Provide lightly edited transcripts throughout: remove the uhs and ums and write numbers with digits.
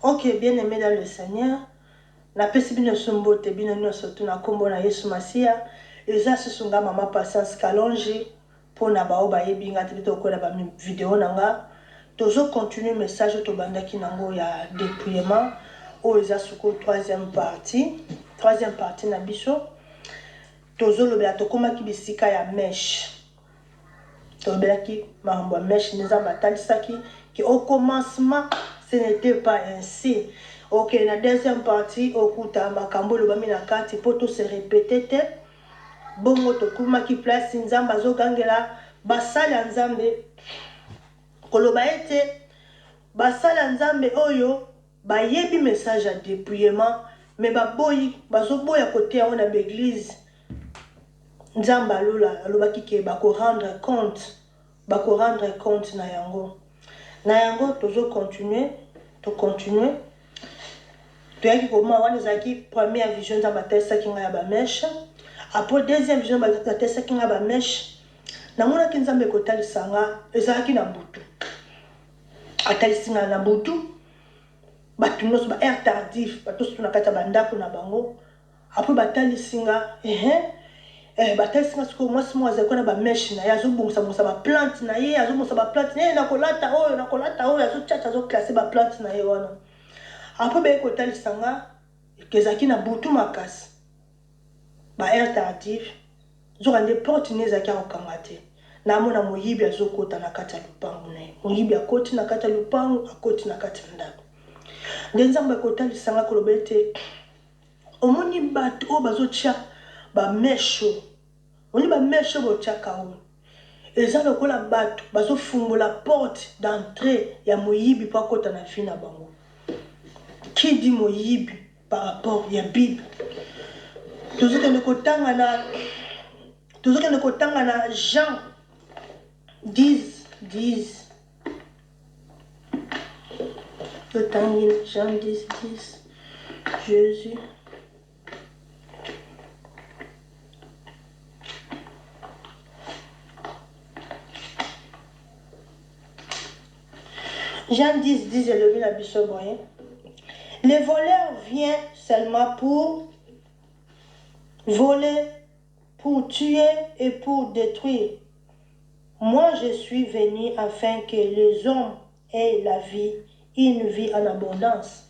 Ok, bien aimé dans le Seigneur, napesi bino lisusu mbote bino nyonso tu na nkombo na Yesu Masiya. Eza susu nga mama Patience Kalonji mpo na baoyo bayebi nga te mpe tokola ba video na nga. Tozo continuer message oyo tobandaki nango ya dépouillement oyo eza sikoyo troisième partie, troisième partie na biso. Tozolobela tokomaki bisika ya mèche. Tolobelaki makambo ya mèche nde Nzambe atalisaki que au commencement ce n'était pas ainsi. Ok, na deuxième partie okuta makambo elobami na kati mpo to se répéter te. Bongo tokumaki place Nzambe azogangela basali ya Nzambe koloba ete basali ya Nzambe oyo bayebi message ya dépouillement mais baboyi, bazoboya koteya yango na baeglise. Nzambe alola alobaki ke bako rendre compte, bako rendre compte na yango. Na yango tozo continuer, to continuer. Toyaki koma wana ezalaki première vision Nzambe atalisaki ngai ya ba mèche. Après deuxième vision Nzambe atalisaki ngai ba mèche, namonaki Nzambe kotalisa nga ezalaki na butu. Atalisi ngai na butu bato nyonso ba heure tardive, bato nyonso na kati ya bandako na bango. Après batalisi nga ehe eh, batalisi nga sikoyo mwasi moko azali kuna ba mèche na ye azobongisa bongisa ba plante na ye, azobongisa ba plante na ye, nakolata oyo nakolata oyo, azotiatia azoklasse ba plante na ye wana. Après baye kotalisa nga ezalaki na butu makasi ba heure tardive, nzoka nde porte ne ezalaki ya kokanga te. Namona moyibi azokota na kati ya lopango na ye, moyibi akoti na kati ya lopango, akoti na kati ya ndako. Nde Nzambe akotalisa nga koloba ete omoni bato oyo bazotia ba mèche oyo, omoni ba mèche oyo botiaka oyo eza lokola bato bazofungola porte d'entrée ya moyibi mpo akota na vie na bango. Qui dit moyibi par rapport ya Bible? Tozokende kotanga na tozokende kotanga na Jean 10 10. Totangi Jean 10 10. Jésus. Jean 10 10 elobi na biso boye. Le voleur vient seulement pour voler, pour tuer et pour détruire. Moi, je suis venu afin que les hommes aient la vie, une vie en abondance.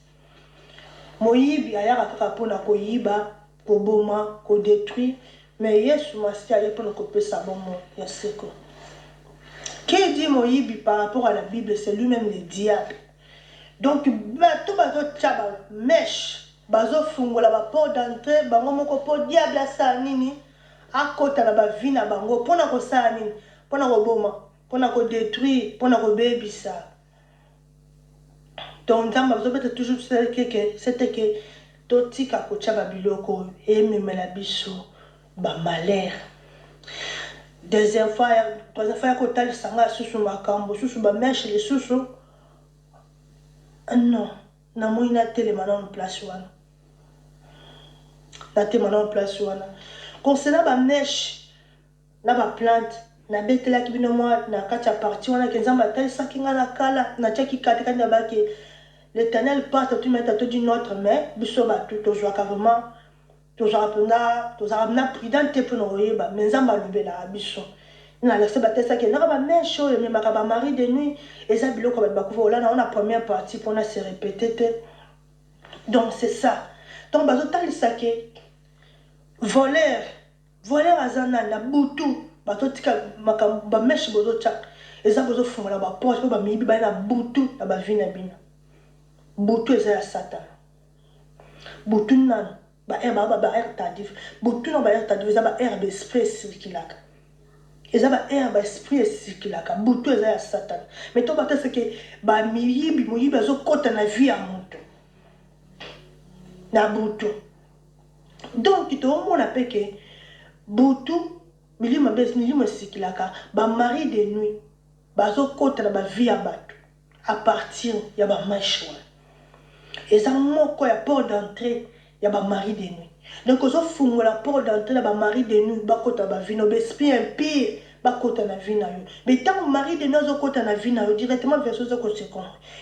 Moyibi ayaka kaka mpona koyiba, koboma, kodétruire, mais Yesu Masiya aye mpona kopesa bomoi ya seko. Qui dit moyibi par rapport à la Bible, c'est lui-même le diable. Donc bato bazotia ba mèche, bazofungola ba porte d'entrée bango moko mpo diable asala nini? Akota na ba vie na bango mpona kosala nini? Mpona koboma, mpona kodétruire, mpona kobebisa. Donc Nzambe azobeta toujours c'était que totika kotia ba biloko ememela biso ba malheur. Deuxième fois, troisième fois ya kotalisa nga susu makambo susu ba mèche lisusu, non, namoni natelema nano place wana, natelema nano place wana concernant ba mèche na ba plante. Nabetelaki bino mwa na kati ya partie wana ke Nzambe atalisaki nga na kala, natiaki kati kati na bake l'Éternel part tantôt mais tantôt d'une autre, mais biso bato tozwaka vraiment, tozwaka mpenza, tozalaka mpenza prudent te mpona koyeba, mais Nzambe alobelaka biso. Na alakisa batalisaki naka ba mèche oyo ememaka ba mari de nuit, eza biloko bato bakufa kolala yango na première partie mpona se répéter te. Donc c'est ça. Donc bazotalisa ke voleur, voleur aza nani na butu bazotika makambo ba mèche bozotia eza bozofungola ba porte mpo bamiyibi baye na butu na ba vie na bino. Butu eza ya Satana. Butu nanu ba heure ba ba heure tardive, butu na ba heure tardive eza ba heure ba esprit ecirculaka, eza ba heure ba esprit ecirculaka. Butu eza ya Satana. Mais to bato seke ba miyibi, moyibi azokota na vie ya moto na butu. Donc toomona pe ke butu milimo mabe, milimo esikilaka, ba mari de nuit bazokota na ba vie ya bato à partir ya ba mèche wana. Eza moko ya porte d'entrée ya ba mari de nuit. Donc ozofungola porte d'entrée na ba mari de nuit bakota ba vie no, ba esprit impur. bakota na vie na yo. Mais ntango mari de nuit azokota na vie na yo, directement verset eza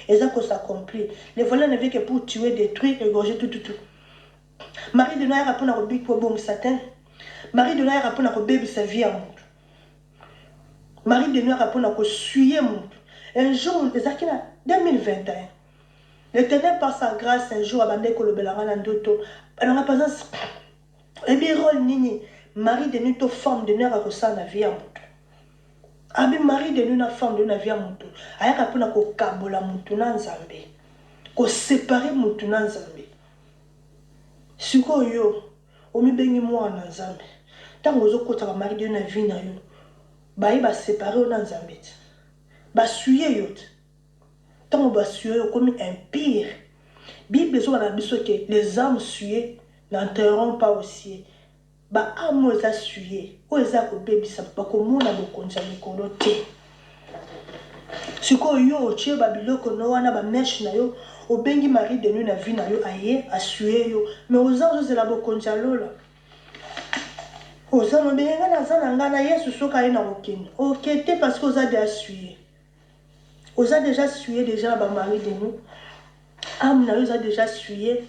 eza kos'accomplir: "Le voleur ne vient que pour tuer, détruire, égorger", tout tout tout. Mari de nuit ayaka mpona kobongisa te. Mari de nuit ayaka mpona kobebisa vie ya motu. Mari de nuit ayaka mpona kosouiller motu. Un jour, ezalaki na 2021, l'Éternel par sa grâce, un jour abandaki kolobelanga na ndoto alanga: "Par exemple, oyebi rôle nini mari de nuit to femme de nuit ayaka kosala na vie ya motu?" Abi mari de nuit na femme de nuit na vie ya motu ayaka mpona kokabola motu na Nzambe, koséparer motu na Nzambe. Sikoyo yo omibengi mwana na Nzambe, ntango ozokota bamari de nuit na vie na yo, baye baséparer yo na Nzambe te, basouiller yo te. Ntango basouiller yo, okomi impur. Bible ezobana biso ke les âmes souillées n'entreront pas au ciel. Baâme oyo eza souillé, oyo eza kobebisa, bakomona bokonzi ya likolo te. Sikoyo yo otie babiloko no wana, bamèches na yo, obengi mari de nuit na vie na yo, aye asouiller yo, mais oza ozozela bokonzi ya lola. Oza nobenge: "Ngai naza na ngai na Yesu, soki aye na kokende." Oke te, parce que oza déjà souillé, oza déjà souillé déjà na bamari de nuit. Âme na yo eza déjà souillé,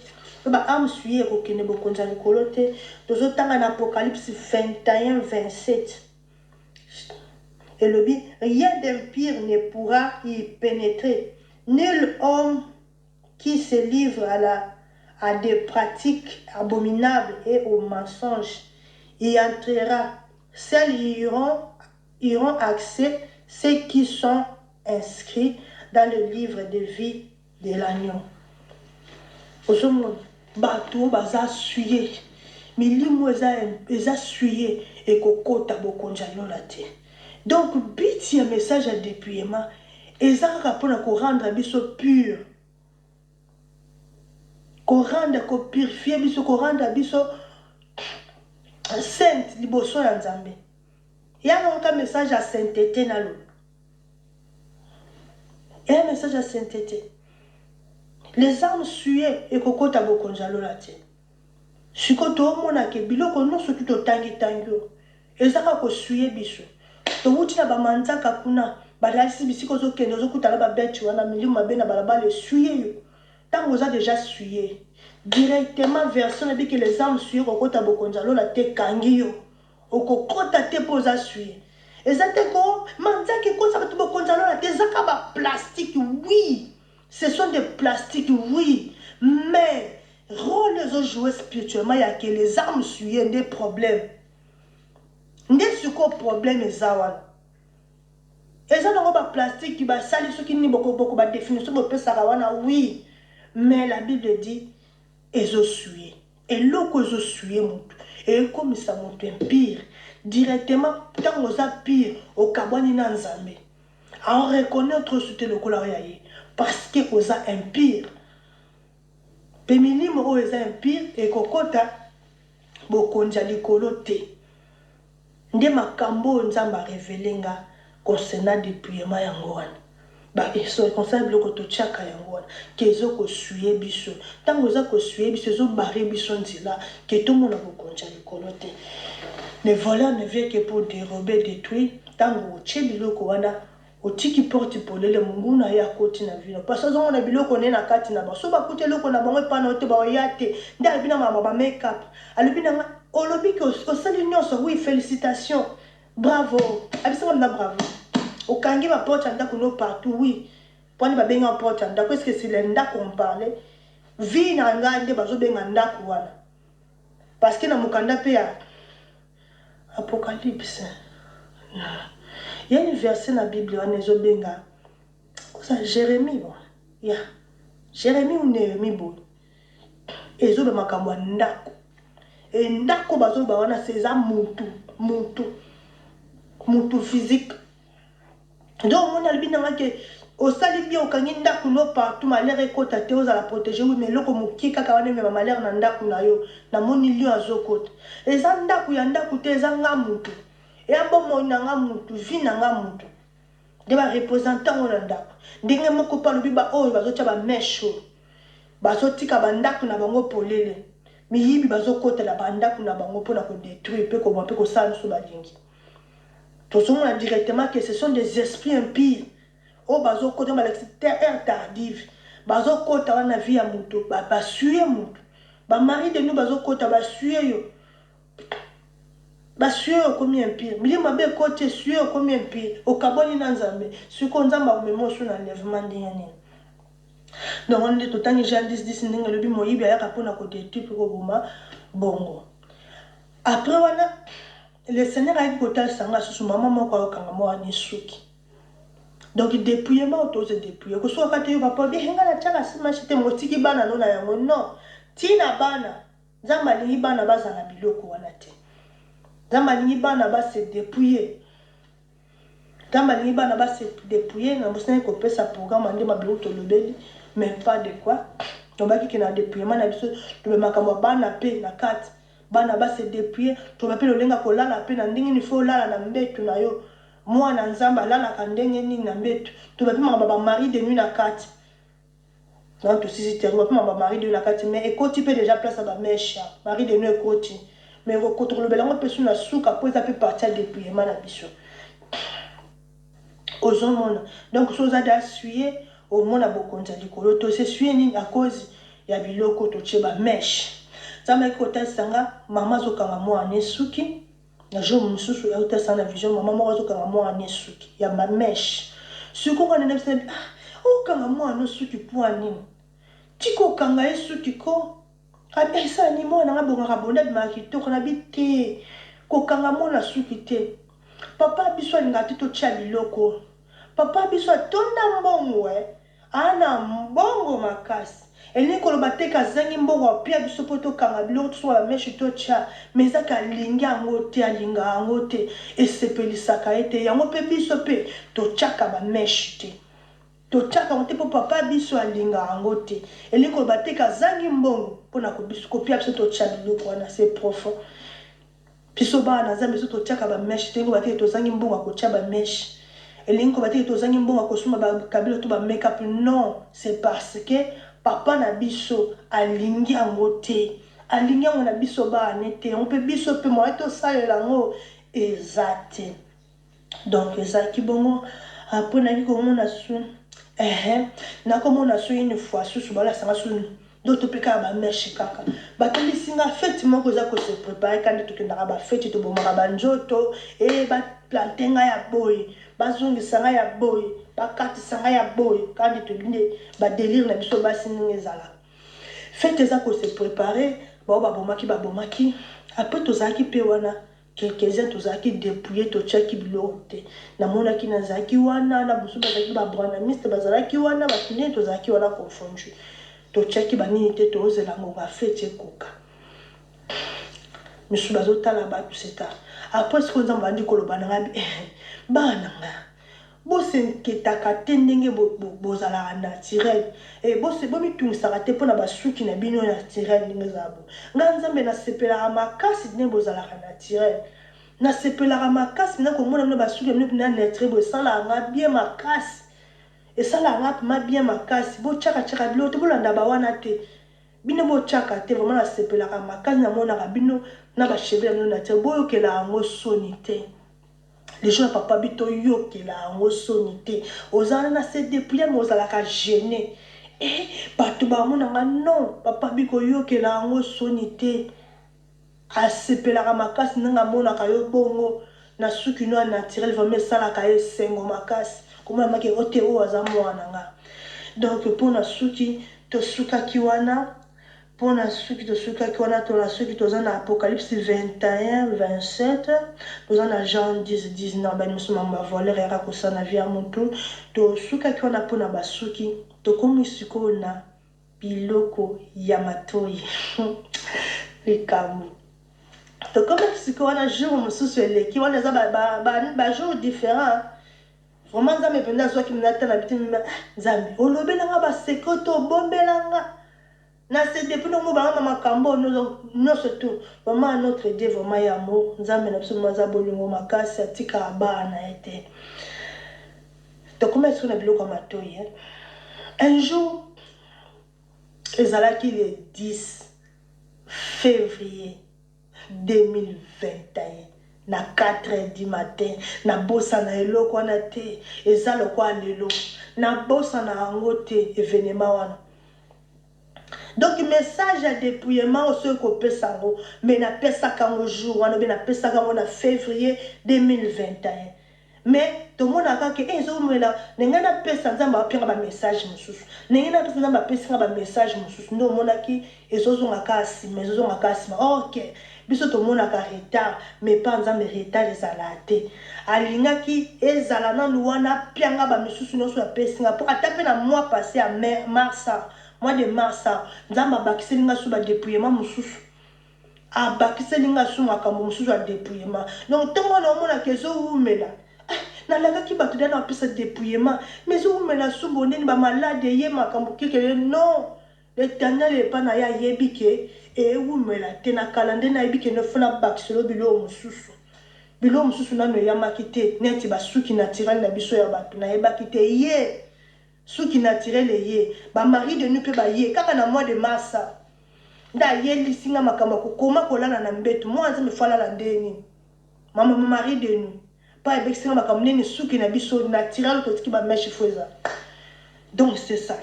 mpe baâme souillé ekokende bokonzi ya likolo te. Tozotanga na Apocalypse 21 27, elobi: "Rien d'impur ne pourra y pénétrer, nul homme qui se livre à des pratiques abominables et aux mensonges y entrera. Seuls y auront accès ceux qui sont inscrits dans le livre de vie de l'Agneau." Ozomona bato oyo baza souillé, milimo eza souillé ekokota bokonzi ya lola te. Donc but ya message ya dépouillement eza kaka mpona korendre biso pur, korendre, kopurifier biso, korendre biso sainte liboso ya Nzambe. Yango kaka message ya sainteté. Naloba eya message ya sainteté. Les âmes souillées ekokota bokonzi ya lola te. Sikoyo toomonake biloko nyonso tu totangitangi oyo eza kaka kosouiller biso. Towuti na bamanzaka kuna, balalisi bisika ozokende, ozokutana babeti wana, milimo mabe na balabala esouiller yo. Ntango oza déjà souillé, directement verset na biki les âmes souillées kokota bokonzi ya lola te. Ekangi yo, okokota te mpo oza souillé. Eza te ko manzaka ekotisa bato bokonzi ya lola te, eza ka baplastique. Oui, ce sont des plastiques, oui, mais rôle ezojouer spirituellement ya ke les âmes souillées nde problème. Nde sikoyo problème eza wana. Eza nango baplastique basali soki nini, bokoboko badéfinition bopesaka wana, oui, mais la Bible dit ezosouiller. Eloko ezosouiller motu, ekomisa moto impur directement. Ntango oza pur, okabwani na Nzambe, aoreconnaître osu te lokola oyo ya ye, parce que oza impur. Mpe milimo oyo eza impur ekokɔta bokonzi ya likolo te. Nde makambo oyo Nzambe arévéler nga concernant dépouillement yango wana, concernant biloko totiaka yango wana, ke ezokosouiller biso. Ntango eza kosouiller biso, ezobarrer biso nzela ke tomona bokonzi ya likolo te. Le voleur ne vient que pour dérober, détruire. Ntango otie biloko wana, otiki porte polele, monguna ye akoti na vino, parce azomona biloko nde na kati na bango. So bakuti eloko na bango epana te, baoya te. Nde alobi na mama bamakeup, alobi nanga, olobi ke osali nyonso, oui, félicitation, bravo. Abisanga mna bravo, okangi baporte ya ndako no partout, oui. Mponi babenga porte ya ndako, est-ce c'est le ndako on parlait? Vie na ngai nde bazobenga ndako wana, parce que na mokanda mpe ya Apocalypse ya une verset na Bible wana ezobenga koza Jérémie, bon, ya Jérémie ou Néhémie boye, ezoba makambo ya ndako. E ndako bazoloba wana, se eza mutu, mutu, mutu physique. Donc omoni, alobi nanga ke osali bien, okangi ndako no partout, malheur ekota te, ozala protégé, oui, mais eloko mokie kaka wana emema malheur na ndako na yo. Namoni lion azokota. Eza ndako ya ndako te, eza nga mutu, eya bomoi na nga mutu, vie na nga mutu nde bareprésenter ngo na ndako. Ndenge moko mpe alobi baoyo bazotia bamèches, oyo bazotika bandako na bango polele, miyibi bazokotela bandako na bango mpona kodétruire mpe kobwa mpe kosala nyonso balingi. Tozomona directement que ce sont des esprits impurs oyo bazokota, balakisi ère tardive, bazokota wana na vie ya moto, basue moto. Bamari de nous bazokota, basue yo, basue yo, okomi impur. Milimo mabe ekoti, esue, okomi impur, okabwani na Nzambe. Sikoyo Nzambe akomema osu na enlèvement ndenge nini? Donc nde totangi Jean 10 10, ndenge elobi: moyibi ayaka mpona kodétruire mpe koboma. Bongo après wana, le Seigneur ayaki kotalisa nga susu mama moko ayokanga mwana suki. Donc dépouillement oyo toze dépouiller, kosukaka te. Yo papa obi nga natiaka mèche te, motiki bana no na yango. Non, ntina bana, Nzambe alingi bana bazala biloko wana te. Nzambe alingi bana base dépouiller, Nzambe alingi bana base dépouiller. Na bosinaki kopesa programme nde mabiloko tolobeli, mais pas de quoi. Tobaki ke na dépouillement na biso, tobe makambo ya bana mpe na kati, bana base dépouiller. Toba mpe lolenga kolala mpe na ndenge nini fo olala na mbeto na yo, mwana Nzambe alalaka ndenge nini na mbeto. Toba mpe makambo bamari de nuit na kati. Donc tosisi te, toba mpe makambo bamari de nuit na kati, mais ekoti mpe déjà place ya bamèche. Mari de nuit ekoti, mais tokolobela yango mpe su na suka, mpo eza mpe partie ya dépouillement na biso. Ozomona, donc so oza da suye, omona bokonzi ya likolo. Tose suye nini? À cause ya biloko totie, bamèche. Nzambe ayaki kotalisa nga mama azokanga mwana suki. Na jour mosusu aotalisa na vision mama moko azokanga mwana suki ya bamèche. Sikoyo nga nene bisa: ah, okanga mwana suki mpo nini? Tika okanga ye suki ko abi esala nini? Mwana nga bongaka bonde, abimaka kitoko. Na bi te, kokanga mwana suki te. Papa biso alingaka te totia biloko. Papa biso atonda mbongo, e ana mbongo makasi. Elingi koloba te kazangi mbongo apia biso mpo tokanga biloko, tosoka bamèche totya, mais ezaka alingi yango te, alingaka yango te, esepelisaka ye te. Yango mpe biso mpe totyaka bamèche te, totyaka yango te mpo papa biso alingaka yango te. Elingi koloba te kazangi mbongo mpona kopia biso totya biloko wana. C'est profond. Biso bana na Nzambe, so totyaka bamèche te, ngo bateke tozangi mbongo ya kotya bamèche, elingi koba teke tozangi mbongo ya kosomba bakabilo to bamakeup. Non, c'est parce que papa na biso alingi yango te, alingi yango na biso bana te. Yango mpe biso mpe moye tosalela yango eza te. Donc ezalaki bongo. Après nayaki komona su, ehe, nakomona su une fois susu balasanga su ndoto mpe kaka bamèche kaka. Batambisi nga fête moko eza kose préparer. Kandi tokendaka bafête, tobomaka banzoto, e baplante ngai ya boye, bazongisa ngai ya boye, bakatisa ngai ya boye. Kandi toyebi nde badélire na biso basi ndenge ezalaka. Fête eza kose préparer, bao babomaki babomaki. Après tozalaki mpe wana quelques-uns, tozalaki dépouillé, totiaki biloko te. Namonaki nazalaki wana na mosusu, bazalaki babranhamiste, bazalaki wana bato ndenge tozalaki wana confondu. Totiaki banini te, tozela ngonga fête ekoka. Misusu bazotala bato seta. Après sikoyo Nzambe bandi koloba na ngai: bana nga, bosenketaka te ndenge bozalaka naturel, bomitungisaka te mpona basuki na bino naturel ndenge ezala bo. Ngai Nzambe nasepelaka makasi ndenge bozalaka naturel, nasepelaka makasi mpena komona bino basuki na bino mpena naturel. Bo esalaka nga bien makasi, esalaka nga mpema bien makasi. Botyakatiaka biloko te, bolanda bawana te, bino botyaka te. Vraiment nasepelaka makasi, namonaka bino na bacheveux na bino naturel. Boyokela yango soni te. Les gens ya papa bi, toyokela yango soni te. Ozala na se dépouille, mais ozalaka gêné, e bato bamonanga. Non, papa bi, koyokela yango soni te. Asepelaka makasi ndenge amonaka yo bongo na suki no ya naturel. Vraiment esalaka ye esengo makasi komona maki o te, oyo aza mwana nga. Donc mpona suki tosukaki wana, mpona suki tosukaki wana. Tona soki toza na Apocalypse 21 27, toza na Jean 10 19. Bani mosusu mambo ya voleur eyaka kosala na vie ya motu. Tosukaki wana mpona basuki. Tokomi sikoyo na biloko ya matoi. Likambo tokomaki sikoyo wana, jour mosusu eleki wana, eza bajour différent. Vraiment Nzambe mpenza azwaki mina ta na biti. Nzambe olobelanga baseko to obombelanga na se depuis ndongo bangama makambo nyonso tout. Vraiment notre Dieu vraiment ya amour, Nzambe na biso aza bolingo makasi, atikaka bana na ye te. Tokóma sikoyo na biloko ya matoi. Un jour ezalaki le 10 février 2021. Na 4 heures du matin, nabosana eloko wana te, eza lokola lelo, nabosana yango te evenement wana. Donc message ya depouillement oyo soki kopesa yango, mais napesaka yango jour wana, obe napesaka yango na février 2021. Mais tomonaka ke eh, ezomela ndenge napesa Nzambe apianga bamessage mosusu, ndenge napesa Nzambe apesi nga bamessage mosusu, nde omonaki ezozonga kaka nsima, ezozonga kaka nsima. Ok, biso tomonaka retard, mais pa Nzambe retard ezalaka te. Alingaki ezala nanu wana, apianga bamisusu nyonso apesi nga, mpo ata mpe na mois passé ya mars, mois de mars, Nzambe abakiseli nga so badépouillement mosusu, abakiseli nga so makambo mosusu ya dépouillement. Donc ntongo wana omonaka ezowumela, nalakaki bato dana bapesa dépouillement, mais ezowumela su bondeni bamalade eye makambo kekele. Non, l'Éternel epa na ye ayebi ke ewumela te. Na kala nde nayebi ke nofo nabakiselo biloko mosusu, biloko mosusu nano eyamaki te, neti basuki naturel na biso ya bato nayebaki te ye suki naturel eye, bamari de nuit mpe baye kaka na mois de mars. Nde ayelisi nga makambo ya kokoma kolala na mbeto. Mwa Nzambe fo alala nde nini? Mama mari de nuit mpo ayebekisi nga makambo nini, suki na biso naturel totiki bamèches fo eza. Donc c'est ça,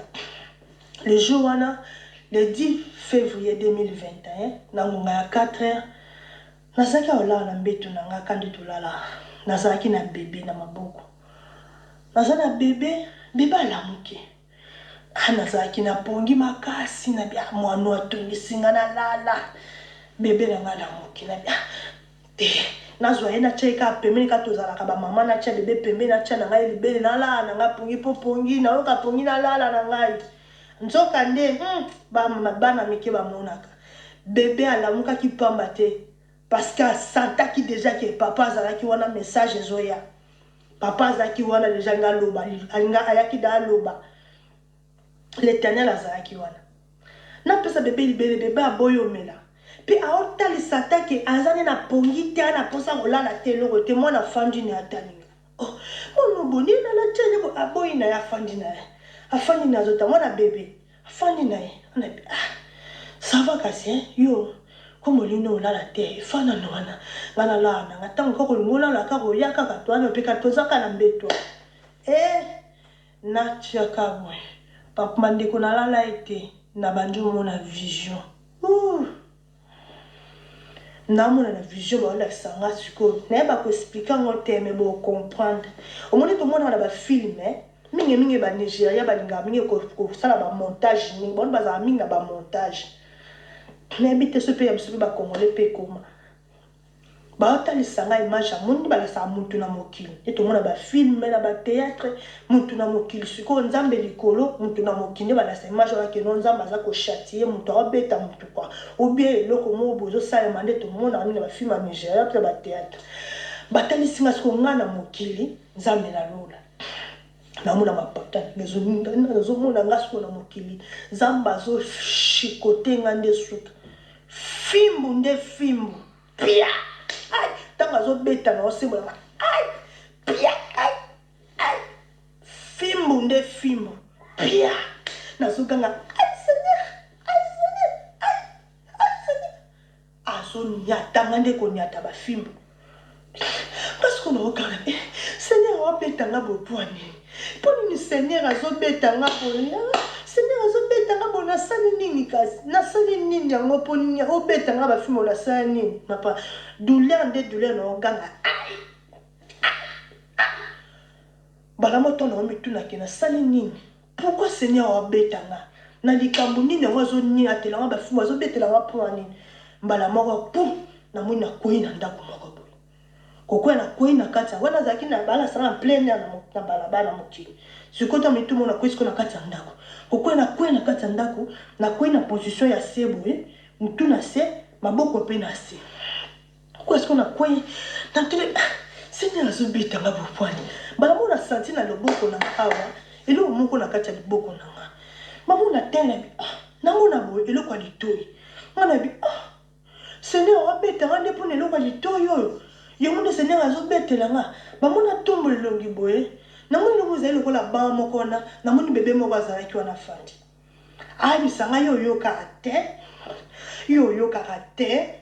le jour wana, le 10 février 2021, na ngonga ya 4 heures, nazalaki kolala na mbeto na nga. Kandi tolala, nazalaki na bebe na maboko, naza na bebe, bebe alamuki. Ah, nazalaki na pongi makasi na bia mwana atungisi nga. Nalala, bebe na nga alamuki na bia te, nazwa ye, natya ye kaka pembeni. Kaka tozalaka bamama, natya bebe pembeni, natya na ngai libele, nalala na ngai pongi, mpo pongi nayoka pongi, nalala na ngai. Nzoka nde bana mike bamonaka. Bebe alamukaki pamba te, parce que asantaki déjà ke papa azalaki wana. Message ezoya, papa azalaki wana déjà, nga aloba, alinga ayaki da aloba, l'Éternel azalaki wana. Napesa bebe libele, bebe aboyi omela, mpe aotalisa take aza nde na pongi te, ana mposa kolala te, eloko te. Mwana afandi na ye, atalinga. Oh, mwana boni nala tiene bo, aboyi na ye, afandi na ye, afandi na azota. Mwana bebe afandi na ye, ah, ça va kasi hein? Yo komo olini olala te, efanda na wana, nga nalala nanga. Ntango kaka olingi olala, kaka oya kaka towana mpe kaka toza kaka na mbeto e natiaka boye. Bandeko, nalala ete nabandi omona vision. Naomona na vision baolakisa nga. Sikoyo nayeba koexpliquer yango te, me bocomprendre. Omoni, tomonaka na bafilm mingimingi, Banigeria balingaka mingi kosala bamontage mingi, bango bazala mingi na bamontage. Nayebi te so mpe ya biso mpe Bacongolais mpe ekoma. Baotalisa ngai image, amoni balakisaka mutu na mokili nde tomona bafilm na bathéâtre, mutu na mokili. Sikoyo Nzambe likolo, mutu na mokili, nde balakisa image wana keno Nzambe aza kochâtier mutu, aobeta mutu kua, ou bien eloko moko boye ezosalema. Nde tomonaka mingi na bafilm ya Nigeria mpe bathéâtre. Batalisi nga sikoyo ngai na mokili, Nzambe na lola. Namona mapata nazomona nga sikoyo na mokili, Nzambe azochicoter nga nde suka fimbu nde fimbu, pia ai. Ntango azobeta na osembolanga, ai, pia, ai, ai, fimbu nde fimbu, pia. Nazoganga: "Ai Seigneur, ai Seigneur, ai, ai Seigneur!" Azoniatanga nde koniata bafimbu. Parce que naokanga: "Seigneur, awabetanga boye mpo nini? Mpo nini Seigneur azobetanga boye? Seigneur azobetanga boye, nasali nini? Kasi nasali nini yango? Mpo nini obetanga bafimbu? Nasali nini?" Mapa douleur nde douleur, naoganga ai. Mbala moto na omitunaki: "Nasali nini? Pourquoi Seigneur awabetanga na likambo nini yango? Azoniatelanga bafimbu, azobetelanga mpo nini?" Mbala moko pu, namoni nakwei na ndako moko boye. Kokwea, nakwei na kati ya wana, azalaki na balasanga plein air na balabala na mokili. Sikoyo to mitumo, nakwei sikoyo na kati ya ndako. Kokwea, nakwei na kati ya ndako, nakwei na position ya se boye, mutu na se, maboko mpe na se. Kokwea sikoyo, nakwei, natele: "Seigneur azobetanga bopwani." Mbala moko nasanti na loboko na nga awa eloko moko na kati ya liboko na nga. Mamona tele, ah, namona boye eloko ya litoi. Nga na bi: "Ah, Seigneur abetanga nde mpona eloko ya litoi oyo. Yango nde Seigneur azobetela nga." Bamona tombo elongi boye, namoni eloko ezali lokola ban moko wana. Namoni bebe moko azalaki wana, afandi, ayebisa ngai: "Yo oyokaka te, yo oyokaka te.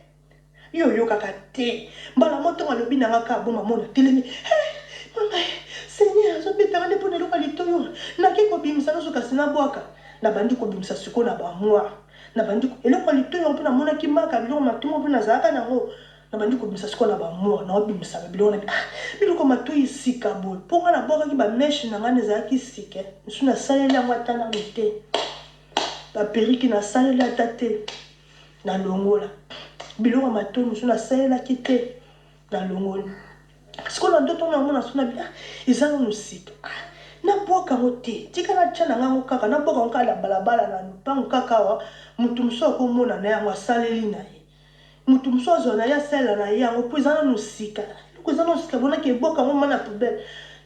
Yo oyokaka te. Mbala moko ntango alobi na nga kaka bo mama natelemi. Hey, mama, Seigneur azobeta nga nde mpo na eloko ya litoyi oyo. Nake kobimisa nyonso kasi nabwaka. Nabandi kobimisa sikoyo na bamwa. Nabandi eloko ya litoyi yango mpe namonaki maka biloko matuma mpe nazalaka na yango. Nabandi kobimisa sikoyo na bamwa. Naobimisa biloko na ah, biloko matoyi sika boye. Mpo nga nabwakaki ba mèche na nga ezalaki sika. Mosusu nasaleli yango ata nanu te. Ba perruque nasaleli ata te. Nalongola biloko ya matoi mosusu nasalelaki te, nalongoli sikoyo na ndoto na yango nasona bi ah, eza nanu sika ah, nabwaka yango te, tika natya na ngango kaka, nabwaka yango kaka na balabala na lopango kaka awa, moto mosusu akomona na yango asaleli na ye, moto mosusu azwa na ye asalela na ye yango mpo eza nanu sika, eloko eza nanu sika bonaki ebwaka yango ma na poubelle,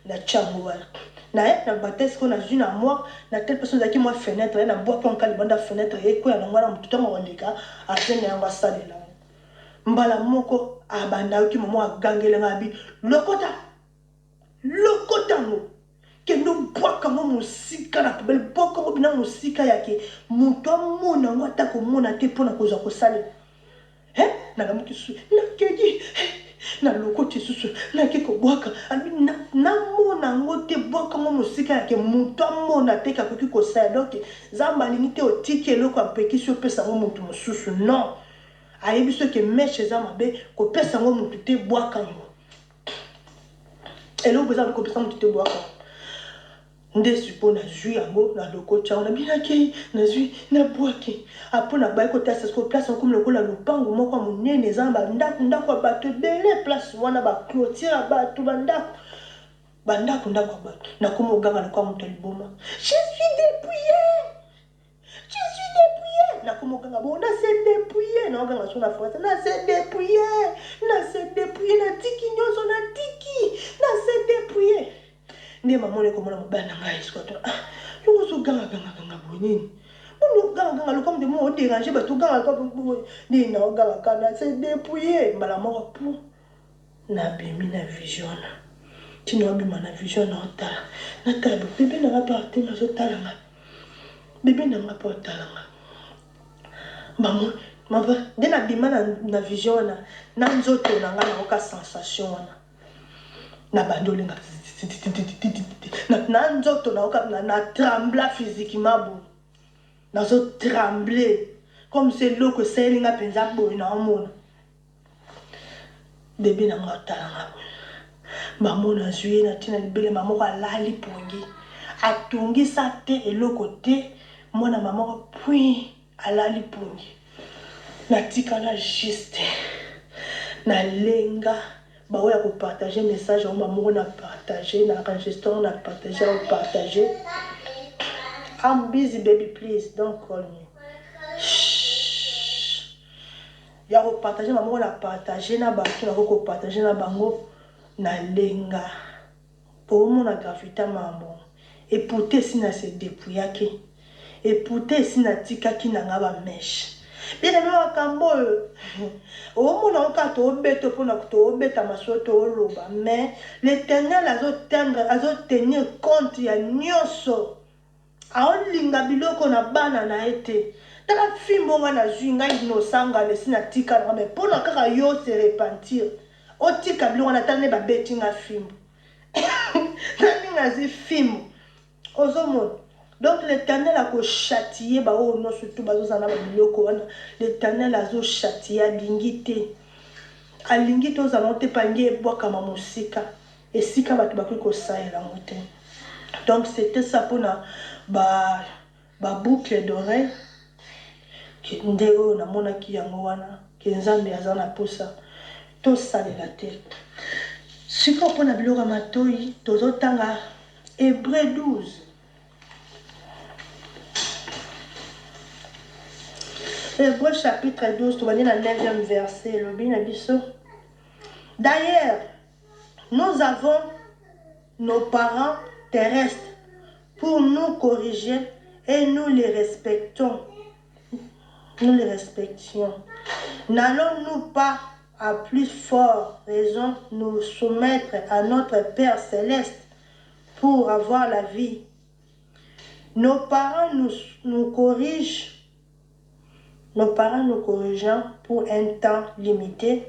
natya yango wana naye na bate sikoyo nazwi na mwa na tel place ezalaki mwa fenêtre, na bwaki yango kaka libanda fenêtre, ekweya nango wana, motu ntango akoleka azwi na yango asalela yango. Mbala moko abanda yoki mama agangela ngai abi lokota lokota yango, kende obwaka yango mosika na poubelle, bwaka yango bina mosika yake moto amona yango ata komona te mpona kozwa kosalela. He, nalamuki susu nakei nalokoti susu nake kobwaka, namona yango te, bwaka yango mosika yake moto amona te kakoki kosala. Donc Nzambe alingi te otiki eloko apekisi opesa yango motu mosusu, non, ayebi soki mèche eza mabe kopesa yango motu te, bwaka yango, eloko eza kopesa motu te, bwaka yango. Nde sikoyo nazwi yango nalokoti yango nabinaki nazwi nabwaki apo nabayi kotasa sikoyo place yango komi lokola lopango moko ya monene, eza na bandako ndako ya bato ebele, place wana baclôture ya bato, bandako bandako ndako ya bato. Nakomi oganga lokola moto ya liboma, je suis dépouillé, je suis dépouillé, nakomi oganga bongo, na se dépouillé, naoganga so na français, na se dépouillé, na se dépouillé, natiki nyonso, natiki, na se dépouillé. Nde mama ekomona mobali na ngai sikoyo, ah, yo ozogangagangaganga boye nini? Ono ogangaganga lokola moto mo odéranger bato, ogangaka nini? Na ogangaka na se dépouillé. Mbala moko pu nabimi na vision wana, ntina obima na vision na otala, natala bébé na nga mpe atemi azotala nga, bébé na nga mpe otala nga. Mama mama nde nabima na vision wana na nzoto na nga, nayoka sensation wana na bandi olinga na nzoto, nayoka na trembla physiquement boye, nazo tremble comme si eloko esaleli nga mpenza boye. Naomona bébé na nga otala nga boye, bamona azwi ye na ntina libele, mama moko alali pongi, atungisa te eloko te, mwana mama moko puis alali pongi. Natikala juste nalenga baoyo ya kopartager message yango, bamoko na partage, na enregistre, na partage, ya kopartage. I'm busy, baby, please don't call me. Shh. Ya kopartager, bamoko na partage na bato nakoki kopartager na bango. Nalenga omona gravité mambo epute esi na se dépouillaki, epute esi natikaki na nga bamèche. Bien aimé, makambo oyo omona ngo kaka toobeta mpona toobeta masolo, tooloba, mais l'Éternel azotendre, azotenir compte ya nyonso, aolinga biloko na bana na ye te. Tala fimbo nga nazwi, ngai inosangana esi natika nanga, mais mpona kaka yo se repentir, otika biloko wana. Tala nde babeti nga fimbo na ndenge azwi fimbo, ozomona. Donc l'Éternel akochâtier baoyo nyonso tu bazozala na babiloko wana. L'Éternel azochâtier, alingi te, alingi te ozala ngo te, mpe alingi ebwakama mosika esika bato bakoki kosalela yango te. Donc c'était ça mpona ba baboucle d'oreille nde oyo namonaki yango wana, ke Nzambe aza na posa tosalela te. Sikoyo mpona biloko ya matoi, tozotanga Hébreu 12, Hébreu chapitre 12, tobandi na 9e verset. Elobi na biso: "D'ailleurs, nous avons nos parents terrestres pour nous corriger et nous les respectons, nous les respections. N'allons-nous pas à plus forte raison nous soumettre à notre Père céleste pour avoir la vie?" Nos parents nous corrigent. Nos parents nous corrigeant pour un temps limité,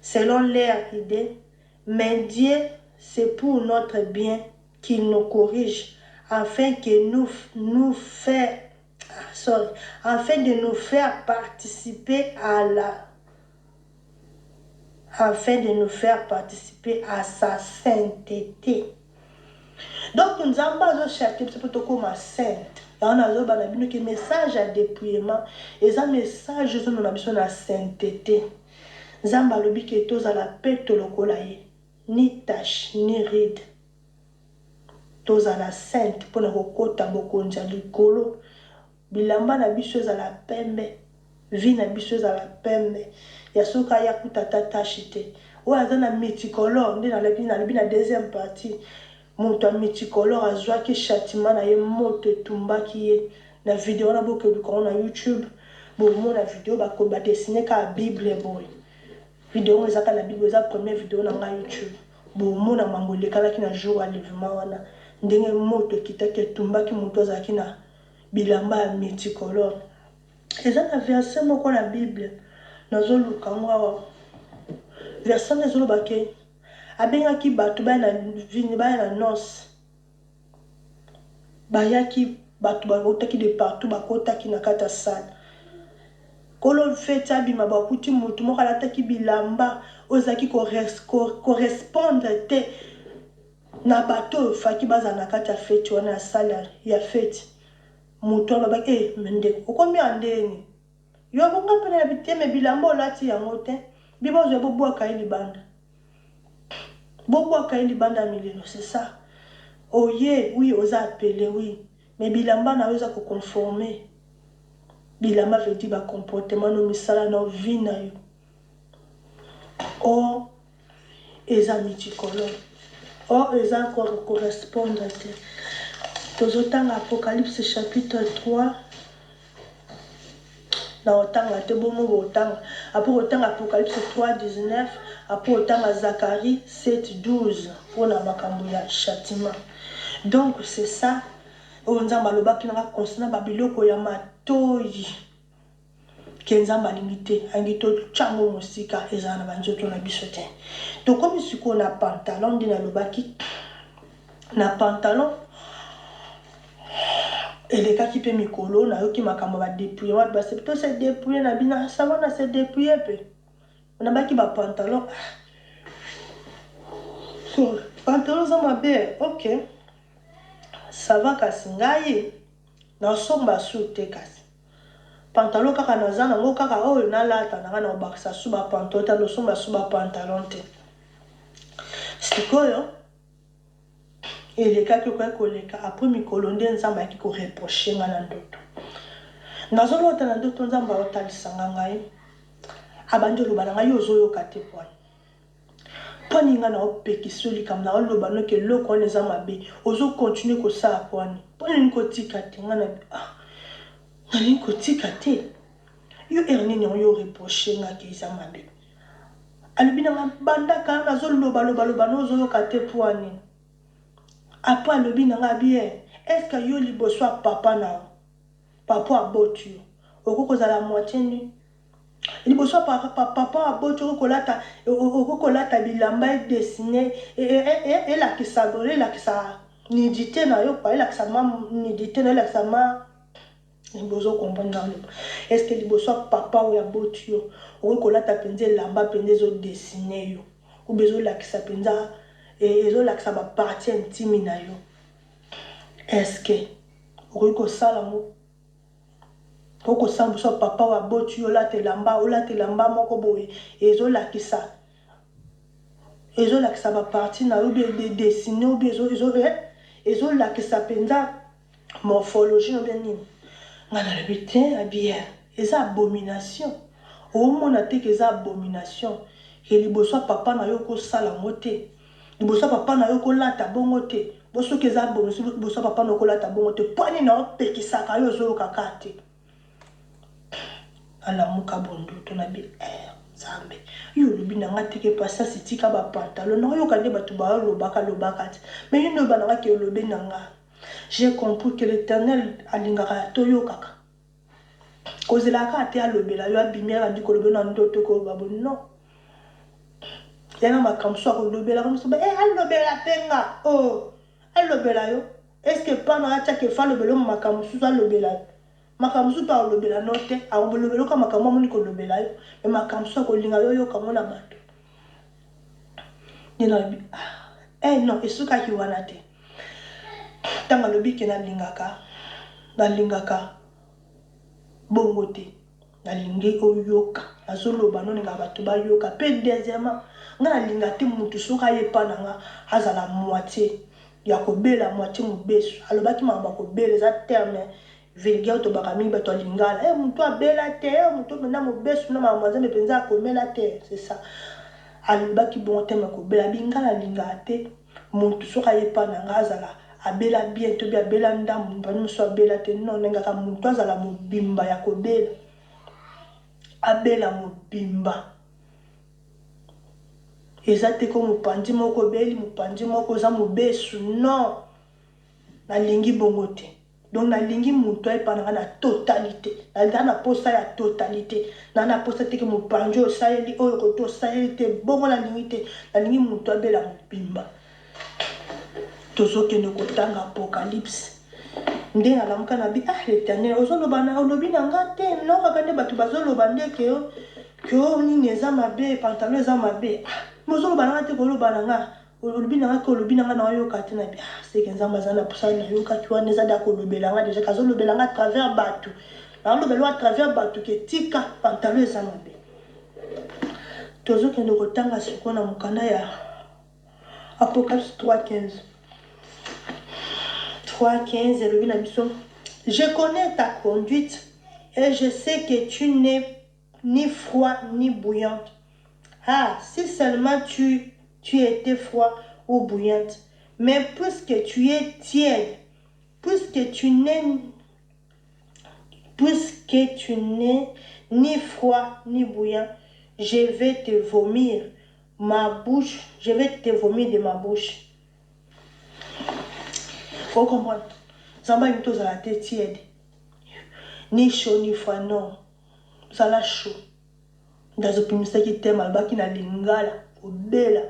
selon leur idée, mais Dieu, c'est pour notre bien qu'il nous corrige, afin que nous, nous fait, ah, sorry, afin de nous faire participer à la afin de nous faire participer à sa sainteté. Donc Nzambe azo châtier biso po tokoma sainte. Yango nazoba na bino ke message ya dépouillement eza message ezomema biso na sainteté. Nzambe alobi ke tozala peto lokola ye, ni tache ni ride. Tozala sainte mpona kokota bokonzi ya likolo. Bilamba na biso ezala pembe, vie na biso ezala pembe. Ya soki aya kuta ata tache te. Oyo aza na multicolore nde nalobi nalobi na deuxième partie. Moto ya multicolore azwaki châtiment na ye, moto etumbaki ye. Na video wana bokoluka yango na YouTube, bomona video bako ba dessiner kaka Bible boye. Video yango eza kaka na Bible, eza première video na ngai YouTube. Bomona mambo elekanaki na jour ya enlèvement wana, ndenge moto ekitaki etumbaki moto azalaki na bilamba ya multicolore. Eza na verset moko na Bible, nazoluka yango awa. Verset wana ezoloba ke abengaki bato baya na vini, baya na noce. Bayaki bato bautaki de partout, bakotaki na kati ya salle. Kolo feti abima bakuti motu moko alataki bilamba oyo ezalaki correspondre te na bato oyo faki bazala na kati ya feti wana ya salle ya feti. Moto wana babaki, eh, ndeko okomi ya ndeni yo bonga mpe na biteme bilamba olati yango te, bibozwa bobwaka ye libanda, bobwaka ye libanda ya milelo. C'est ça, oye, oui, oza appelé, oui, mais bilamba na yo eza koconforme. Bilamba veut dire bacomportement no, misala na vie na yo. Or eza multicolore, or eza correspondre te. Tozotanga Apocalypse chapitre 3, na otanga te, bongo botanga. Après kotanga Apocalypse 3 19, après otanga Zacharie 7 12 mpona makambo ya châtiment. Donc c'est ça oyo Nzambe alobaki nanga concernant babiloko ya matoyi, ke Nzambe alingi te, alingi totyango mosika, ezala na banzoto na biso te. Tokomi sikoyo na pantalon. Nde nalobaki na pantalon, elekaki mpe mikolo, nayoki makambo ya badépouille, bato base to se dépouille na bino, ça va, na se dépouille mpe nabaki bapantalon. So pantalon eza mabe, ok, ça va, kasi ngai nasomba su te, kasi pantalon kaka naza nango kaka oyo nalata nanga, na kobakisa su bapantalon te, nosomba su bapantalon te. Sikoyo elekaki, okoki koleka. Après mikolo nde Nzambe ayaki koreproche nga na ndoto. Nazolota na ndoto, Nzambe aotalisanga ngai, abandi oloba na ngai: yo ozoyoka te, pwani mponi ngai naopekisa yo likambo, naoloba noki eloko wana eza mabe, ozokontinue kosala, pwani mpo nini kotika te? Ngai na ah, nalingi kotika te. Yo ere nini yango yo reproche nga ke eza mabe? Alobi nanga bandaka nazolobaloba na ozoyoka te, po nini? Après alobi nanga bien, est ce que yo liboso ya papa na yo, papa aboti yo, okoki kozala moitié nu liboso ya papa aboti? Okoki kolata bilamba edessine, elakisa nudité na yo kwa, elakisa ma nudité na yo, elakisa ma bozo comprendre nga oloba? Est ce que liboso ya papa oyo aboti yo, okoki kolata mpenza elamba mpenza ezodessine yo, obe ezolakisa mpenza, ezolakisa bapartie intime na yo? Est ce que okoki kosala ngo? Okosala liboso ya papa oyo aboti yo, olata elamba, olata elamba moko boye ezolakisa bapartie na yo, obe dessine, obe ezolakisa mpenza morphologie, obe nini? Ngai nalobi te. Abi eza abomination. Omona te ke eza abomination, ke liboso ya papa na yo okosala yango te, liboso ya papa na yo okolata bongo te? Bo soki eza abomination, liboso ya papa na okolata bongo te, mpo nini opekisaka yo, ozoloka kaka te? Alamuka bondoto na bi eh, Nzambe, yo olobi na nga teke patience, tika bapantalon. Naoyoka nde bato balobaka lobaka te, mais yo nde oyoba na nga ke olobi na nga. J'ai compris que l'Éternel alingaka toyokaka. Kozelaka kaka te alobela yo, abimi abandi koloba na ndoto koloba bo non. Ya na makambo so akolobelaka mosusu ba eh alobela mpe nga oh alobela yo. Est ce que pana atiaka efa alobela yo makambo mosusu alobela yo makambo mosusu mpe alobela no te akolobela yoka makambo amoni kolobela yo me makambo mosusu akolinga yo yoka ngo na bato nde nalobi ah eh non esukaki wana te ntango alobi ke nalingaka nalingaka bongo te nalingi oyoka nazoloba no ningaka bato bayoka mpe deuxièmement nga nalinga te motu soki aye epa na nga azala moitié ya kobela moitié mobesu alobaki makambo ya kobela eza terme vulgaire tobaka mingi bato ya lingala e motu abela te e motu mpenza mobesu na makambo ya nzambe mpenza akomela te c'est ça alobaki bongo terme ya kobela binga nalingaka te motu soki aye epa na nga azala abela bien to bi abela ndambu mpani mosusu abela te non nalingaka motu azala mobimba ya kobela abela mobimba eza te ko mopanzi moko obeli mopanzi moko oza mobesu non nalingi bongo te donc nalingi moto ayepa na nga na totalité naza na posa ya totalité na na posa te ke mopanzi oyo osaleli oyo kote osaleli te bongo nalingi te nalingi moto abela mobimba tozokende kotanga apocalypse nde nalamuka na bi ah l'éternel ozoloba na olobi na nga te nokaka nde bato bazoloba nde ke ke nini eza mabe pantalon eza mabe ah mozoloba na nga te koloba na nga olobi na nga ke olobi na nga naoyoka te na bi ah seke nzambe aza na posa nayokaki wana eza da kolobela nga deja kazolobela nga à travers bato naolobela à travers bato ke tika pantalon eza mabe tozokende kotanga sikoyo na mokanda ya apocalypse 3:15 3:15 elobi na biso je connais ta conduite et je sais que tu n'es ni froid ni bouillante. Ah, si seulement tu étais froid ou bouillante. Mais puisque tu es tiède, puisque tu n'es ni froid ni bouillant, je vais te vomir ma bouche, je vais te vomir de ma bouche. Faut comprendre. Nzambe alingi tozala te tiède. Ni chaud ni froid, non. Zala chaud. Nde azopimisaki teme alobaki na lingala kobela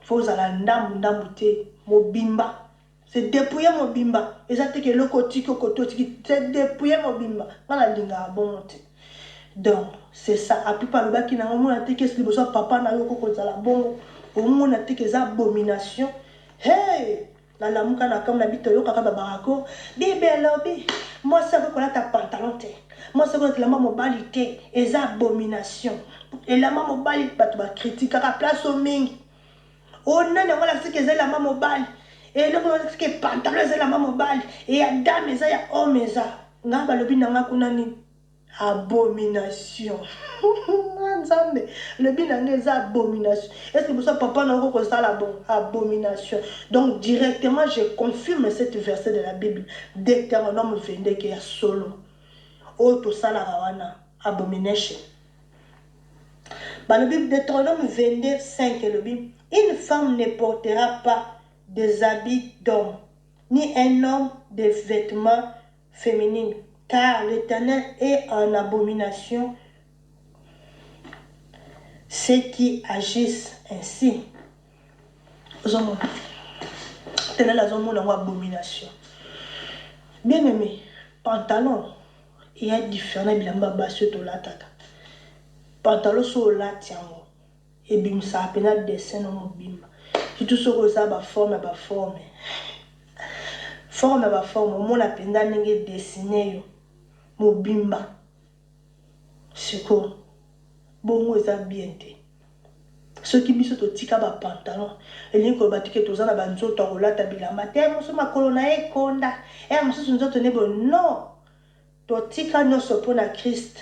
fo ozala ndambu ndambu te mobimba se dépouille mobimba eza te ke eloko otiki okoki otiki se dépouille mobimba nga nalingaka bongo te donc c'est ça apipa alobaki nango omona te kesi liboso ya papa na yo oko kozala bongo omona te ke eza abomination hey nalamuka na kambo na bi toyokaka babakako bible elobi mwasi akoki kolata pantalon te mwasi akoki kolata elamba mobali te eza abomination elamba mobali bato bakritikaka place o mingi o nani yango alakisaki eza elamba mobali eloko alakisaki pantalon eza elamba mobali eya dame eza ya homme eza nga balobi na nga kuna nini abomination nzambe lobi na nga eza abomination est ce que boso papa na oko kosala bon abomination donc directement je confirme cette verset de la bible Deutéronome 22 ke ya solo oyo tosalaka wana abomination balobi Deutéronome 22 5 elobi une femme ne portera pas des habits d'homme ni un homme des vêtements féminines car l'Éternel met en abomination ceux qui agissent ainsi. Ozomona éternel azomona yango abomination bien aimé pantalon eya différent na bilamba basi oyo tolataka pantalon so olati yango ebimisaka mpena dessin no mobimba surtout soki oza baforme ya baforme forme ya baforme omona mpenza ndenge dessine yo mobimba sikoyo bongo eza bien te soki biso totika bapantalon elingi koloba tike toza na banzoto ya kolata bilamba te mosusu makolo na ye ekonda e mosusu nzoto nde boye non totika nyonso mpona Christ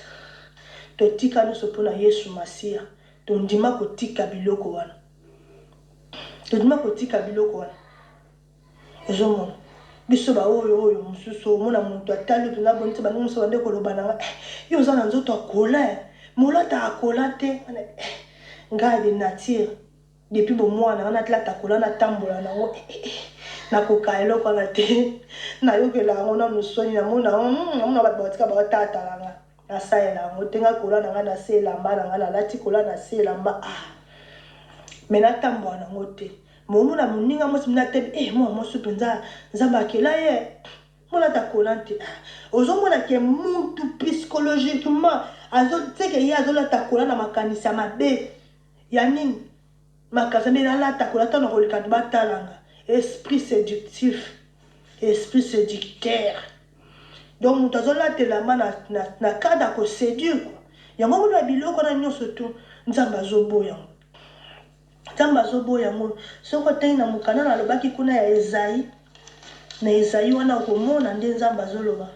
totika nyonso mpona Yesu Masiya tondima kotika biloko wana tondima kotika biloko wana ozomona biso baoyo oyo mosusu omona moto atali mpenza bonisi baningi mosusu bande koloba na nga eh, yo oza na nzoto akola molata akola te eh, ngai de nature depuis bomwana nga natilata kola natambola nango eh, eh, nakoka eloko wana te nayokela yango nanu soni namona namona bato batika baotatala nga. Nasalela yango te. Nga kola na nga na se elamba na nga, nalati kola na se elamba, ah, me natambola nango te. Momona moninga mwasi mina tebi, eh, mwana mwasi mpenza Nzambe akela ye molata kola te. Ah, ozomona ke mutu psychologiquement azoteke ye azolata kola na makanisi ya mabe ya nini, makanisi mbe nalata kola ntango nakoleka batalanga, esprit séductif, esprit séducteur. Donc moto azolata elamba na cadre ya koséduire kua. Yango mona ya biloko wana nyonso tu, Nzambe azoboya yango, Nzambe azoboya yango. Soki otangi na mokanda nalobaki kuna ya Ezayi, na Ezayi wana okomona nde Nzambe azoloba.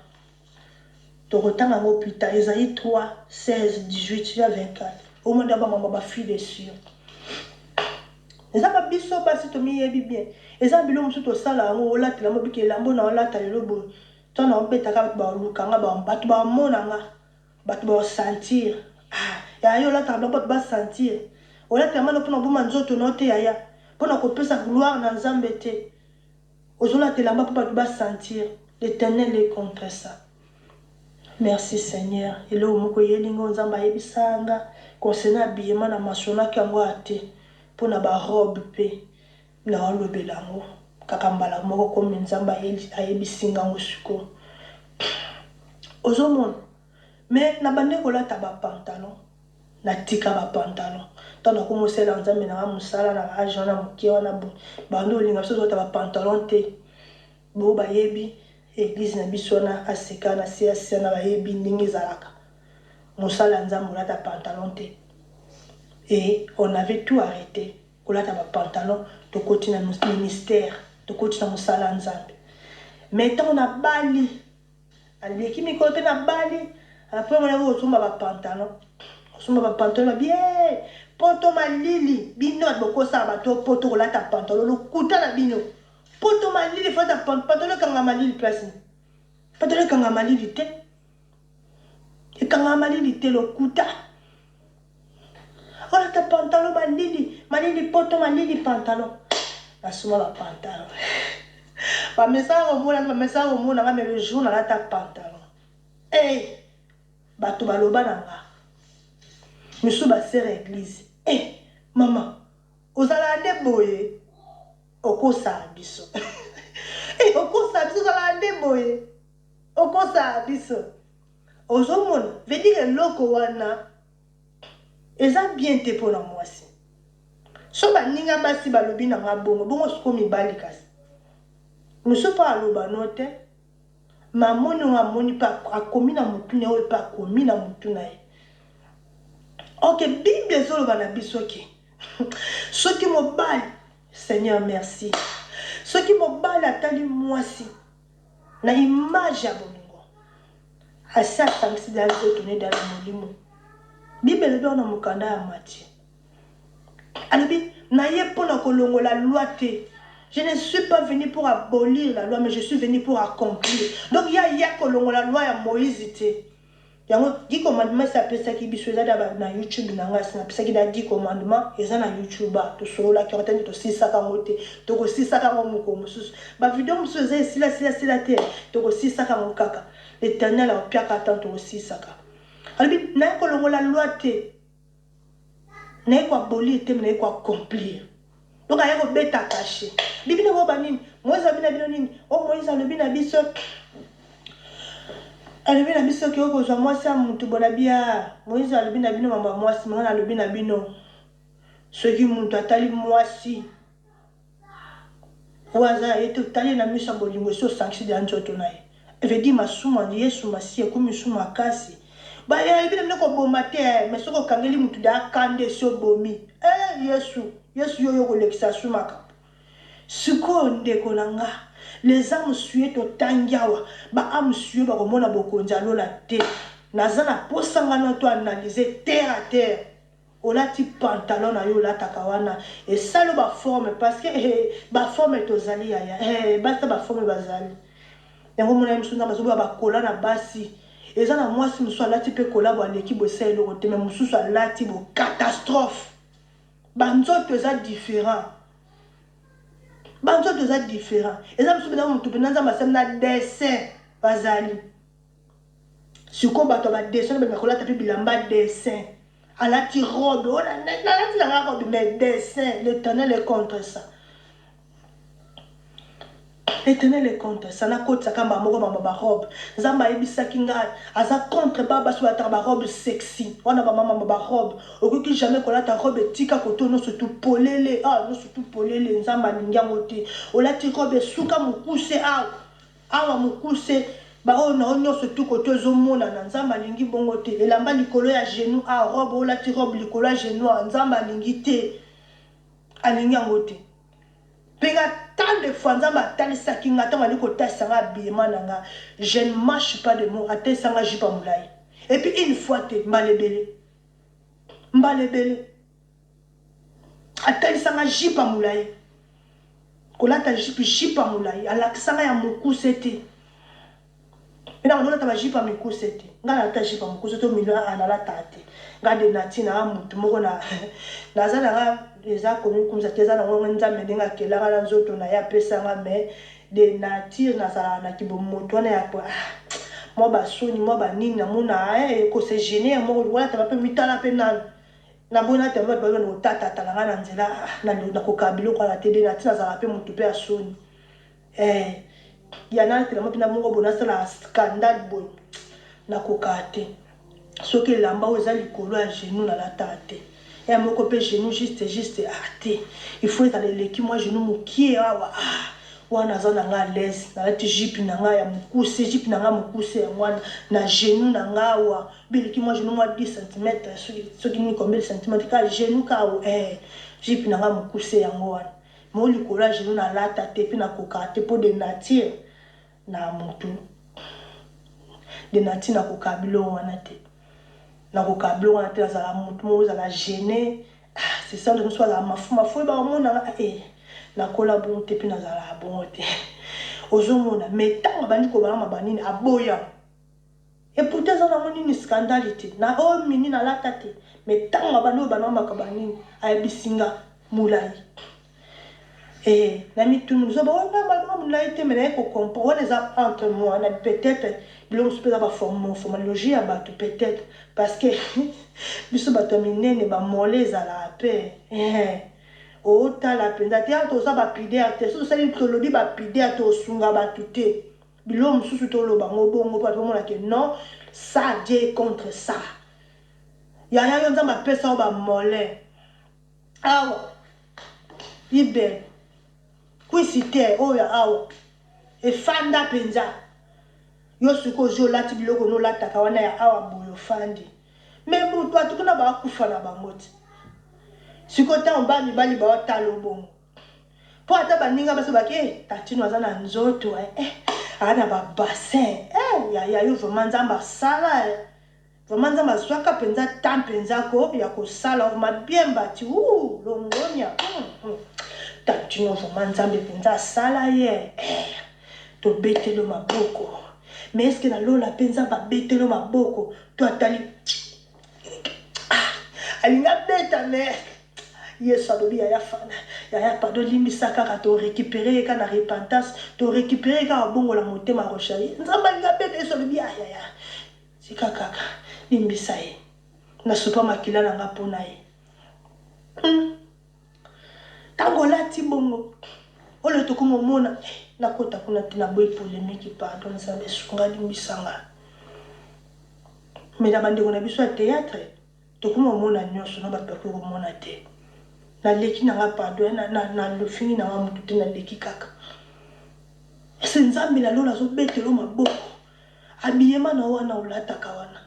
Tokotanga yango plus tard, Ezayi 3 16 18 ya 24. Omona bamama bafille sur eza babiso basi tomiyebi bien. Eza biloko mosusu tosala yango, olatela mo biki elamba na olata lelo boye, to na obetaka bato balukanga, bato bamonanga, bato baosentir. Ah, yaya, olataka biloko bato basentir. Olatela mana mpona koboma nzoto no te, yaya, mpona kopesa gloire na Nzambe te. Ozolata elamba mpo bato basentir. L'Éternel est contre ça. Merci Seigneur. Eloko moko eyelinga, Nzambe ayebisanga concernant habillement na masonaki yango ya te mpona barobe mpe naolobela yango kaka mbala moko komi Nzambe ayebisi ngango. Sikoyo ozomona me na bande kolata bapantalon, natika bapantalon ntango nakomosala Nzambe nanga mosala na age wana moke wana. Bando olinga biso tolata bapantalon te. Bo bayebi église na biso wana aseka na siasi wana, bayebi ndenge ezalaka mosala ya Nzambe, olata pantalon te. Et on avait tout arrêté kolata bapantalon. Tokoti na ministère, tokoti na mosala ya Nzambe. Mais ntango nabali, aleki mikolo mpe nabali, après monaki kosomba bapantalon, kosomba bapantalon babi poto malili. Bino bato bokosala bato poto kolata pantalon, lokuta na bino. Poto malili, fata pantalon ekanga malili place, pantalon ekanga malili te, ekangaka malili te, lokuta. Olata pantalon malili, malili, poto malili, pantalon. Nasomba bapantalon, bamesaka komona, bamesaka komona nga. Mais le jour nalata pantalon, hey, bato baloba na nga, misusu basere église: "Hey, mama, ozalaka nde boye, okosala biso, hey, okosala biso, ozalaka nde boye, okosala biso." Ozomona, veut dire eloko wana eza bien te mpona mwasi. So baninga basi balobi na nga bongo bongo. Sikoyo mibali kasi mosusu mpo aloba no te, ma amoni oyo amoni mpe akomi na motu na ye, oyo mpe akomi na motu na ye. Ok, Bible ezoloba na biso ke soki mobali, Seigneur merci, soki mobali atali mwasi na image ya bolingo, asi asangisi da nzoto ne da na molimo. Bible elobi wana mokanda ya Matthieu, alobi na ye mpona kolongola loi te: "Je ne suis pas venu pour abolir la loi, mais je suis venu pour accomplir." Donc ya ya kolongola loi ya Moïse te. Yango 10 commandement esi apesaki biso, eza na YouTube na ngai, asi napesaki da 10 commandement, eza na YouTube. Tosololaki yango te, nde tosilisaka yango te, tokosilisaka yango mokolo mosusu. Bavideo mosusu eza esilasilasilasila te, tokosilisaka yango kaka. L'Éternel aopiaka atan, tokosilisaka. Alobi naye kolongola loi te, naye koabolir te, naye koaccomplir. Donc aye kobeta kashe bibino bo banini. Moïse alobi na bino nini? O Moïse alobi na biso, alobi na biso ke okozwa mwasi ya mutu bona bia. Moïse alobi na bino mama mwasi manga, alobi na bino soki mutu atali mwasi oyo aza ye te, otali na miso ya bolingo, esi osangisi deya nzoto na ye. Veut dire masumu ya Yesu Masiya ekomi su makasi. Bayebi na bino koboma te, mais soki okangeli mutu deya kanda, esi obomi. Yesu, Yesu, yo yo kolekisa su makambo. Sikoyo ndeko na nga, les âmes souillées, totangi awa ba âmes souillées bakomona bokonzi alola te. Naza na posa nga na to analyse terre à terre. Olati pantalon na yo, olataka wana esali baforme, parce que baforme tozali, yaya, basi baforme bazali. Yango mona ye mosusu, Nzambe azoboya bakola na basi. Eza na mwasi mosusu alati mpe kola bo aleki bo esa eloko te, mais mosusu alati bo catastrophe. Banzoto eza différent, banzoto eza différent. Eza mosusu mpenza motu mpenza Nzambe asali na dessin bazali. Sikoyo bato ya ba dessin balinga kolata mpe bilamba dessin. Alati robe, oyo nalati na nga robe mais dessin, l'Éternel est contre ça. L'Éternel est contre ça. Nakotisaka mbala moko mama ba robe. Nzambe ayebisaki ngai aza contre ba basi balataka ba robe sexy. Wana ba mama ba robe. Okoki jamais kolata robe etika koto nyonso tu polele. Ah, nyonso tu polele. Nzambe alingi yango te. Olati robe esuka mokuse awa. Awa mokuse baoyo na yo nyonso tu koto ezomonana. Nzambe alingi bongo te. Elamba likolo ya genou awa, robe olati robe likolo ya genou awa. Nzambe alingi te. Alingi yango te. Mpe nga tant de fois Nzambe atalisaki nga ntango ali kotalisa nga habillement na nga, je ne mâche pas de mots, atalisa nga jupe ya molai. Et puis une fois te, mbala ebele, mbala ebele atalisa nga jupe ya molai, kolata jupe, jupe ya molai, alakisa nga ya mokuse te. Mpe na nolata ba jupe ya mikuse te. Nga nalata jupe ya mokuse to milo a nalataka te. Nga de nature na mutu moko na naza na nga eza komikumisa te, eza nango Nzambe ndenge akelaka na nzoto na ye apesa nga, mais de nature nazalaka na kibomoto wana ya ah, mwa basoni mwa banini namona eh, ko se gêner moko kolata mpe mitala mpe nanu naboyi natema bato babanda kotatatala nga na nzela, ah, nakokaa biloko wana te. De nature nazalaka mpe motu mpe ya soni. Eh, ya nalatela mpe na moko boye nasala scandale boye, nakokaa te. Soki elamba oyo eza likolo ya genou, nalataka te. Ya moko mpe genou juste juste, ah te, il faut ezala eleki mwa genou mokie awa. Ah, wana aza na nga à l'aise. Nalati jupe na nga ya mokuse, jupe na nga mokuse yango wana na genou na nga awa, beleki mwa genou mwa 10 cm, soki nini, combien de centimètre ka genou ka awa. Eh, jupe na nga mokuse yango wana mo likolo ya genou, nalata te mpe nakokaka te, mpo de nature na motu de nature nakokaa biloko wana te, nakokaa biloko wana te. Nazala motu moko ozala gêné. Ah, c'est ça, nde mosusu azala mafu mafu oyo baomonanga eh, nakola bongo te mpe nazalaka bongo te. Ozomona, mais ntango abandi kobanga banini, aboya. Et pourtant eza nango nini scandale te na oyo mini nalata te, mais ntango abandi oyo bananga makambo ya nini, ayebisi nga molai. Eh, na mituni mosusu oyo nga balobaka molai te, mais naye kocomprendre wana eza entre moi na peut-être biloko mosusu mpe eza baformologie ya bato, peut-être parce que biso bato ya minene bamole ezalaka mpe eh, otala mpenza te. Awa toza bapudeur te. So tosali tolobi bapudeur, tosunga bato te. Biloko mosusu toloba ngo bongo mpo bato bamona ke non, ça, Dieu est contre ça. Yaya, yo Nzambe apesa yo bamole awa, ibele kwisi te oyo awa efanda mpenza. Yo sikoyo ozwi olati biloko no olataka wana ya awa boye, ofandi, mais moto bato kuna bakufa na bango te. Sikoyo ntango bana mibali baotala obongo, mpo ata baninga basi baki eh, tatino aza na nzoto eh, eh, aa na babassin eh, ya yo vraiment Nzambe asala eh. Vraiment Nzambe azwaka mpenza ta mpenza ko ya kosala vraiment bien bati u longonia Tatino vraiment Nzambe mpenza asala ye eh, tobeteli maboko. Mais est-ce na lola mpe Nzambe abeteli maboko to atali ah, alingi abeta? Mais Yesu alobi: "Yaya, fana yaya, pardon, limbisa kaka, torécupérer ye kaka na repentance, torécupérer kaka bongola motema rochali." Nzambe alingi abeta, Yesu alobi: "Ayaya, tika kaka, limbisa ye, nasupa makila na nga mpo na ye." Ntango olati bongo oyo tokoma omona eh, nakota kuna te, naboyi polémique, pardon. Nzambe esunga, limbisanga. Mais na bandeko na biso ya théâtre tokoma omona nyonso na bato bakoki komona te. Naleki na nga, pardon, nalofingi na nga motu te, naleki kaka. Ese Nzambe na lola azobetela maboko, habillement na wana olataka wana